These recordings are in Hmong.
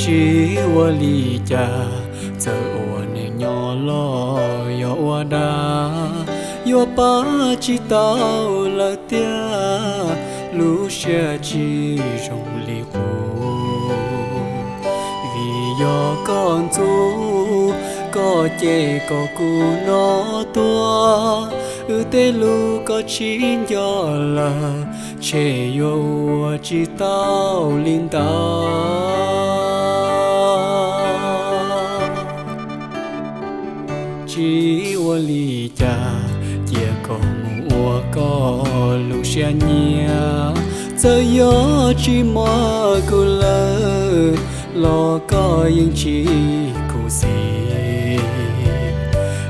Tsis ua li cas, txawm ua neeg nyob los yog ua dab, yuav pab tsis tau lawm tiag, lub siab tsis zoo li qub. Vim yog koj ntxub, koj cem kom kuv no tuag, wb tej lus koj tsis nco lawm, ntshe yuav ua tsis tau li ntawd. Tsis ua li cas, cia koj mus ua koj lub siab nyiam, txawm yog tsis muaj kuv lawm los koj yeej tsis khuv xim.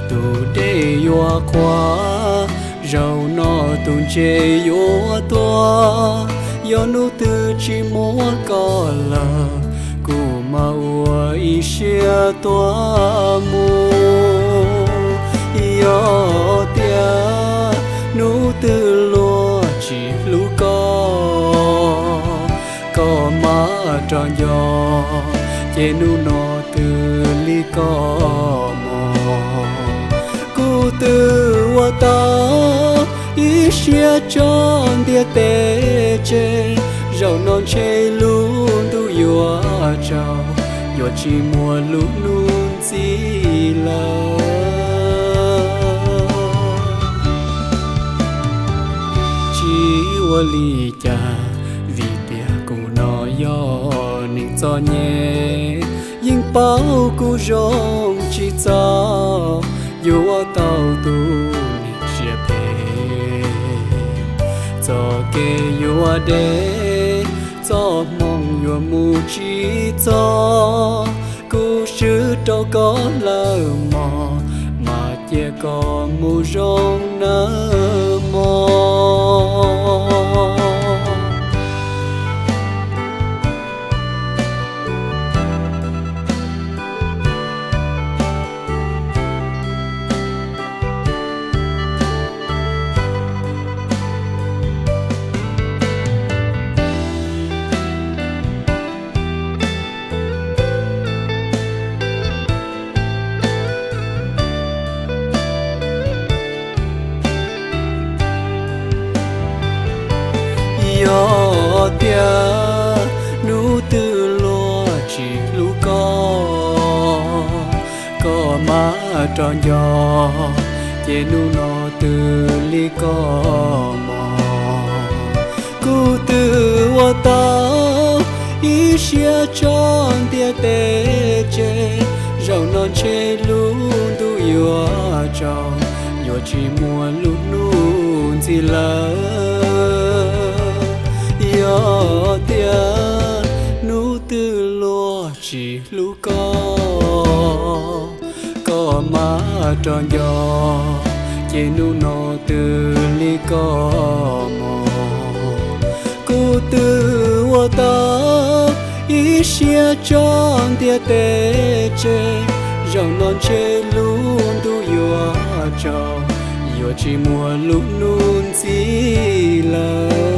Tus dej yuav qhuav, zaum no tus ntses yuav tuag, yog hnub twg tsis muaj koj lawm, kuv mam ua ib siab tuag mus. Yog tias hnub twg luag tsis hlub koj, koj mam rov nco, ces hnub no twb lig koj mog. Kuv twb ua tau ib siab tso ntiaj teb tseg, zaum no ntshe lub ntuj yuav tsaus, yuav tsis muaj lub hnub ntxiv lawm. Tsis ua li cas, vim tias kuv no yog neeg txom nyem, yeej paub kuv zoo tsis txog, yuav ua tau tus neeg siab phem. Txoj kev yuav deb, txoj hmoo yuav mus tsis txog, kuv swb rau koj lawm mog, mas cia koj mus zoo nawb mog. Yog tias hnub twg luag tsis hlub koj, koj mam rov nco, ces hnub no twb lig koj mog. Kuv twb ua tau ib siab tso ntiaj teb tseg, zaum no ntshe lub ntuj yuav tsaus, yuav tsis muaj lub hnub ntxiv lawm. Yog tias hnub twg luag tsis hlub koj, koj mam rov nco, ces hnub no twb lig koj mog. Kuv twb ua tau ib siab tso ntiaj teb tseg, zaum no ntshe lub ntuj yuav tsaus, yuav tsis muaj lub hnub ntxiv lawm.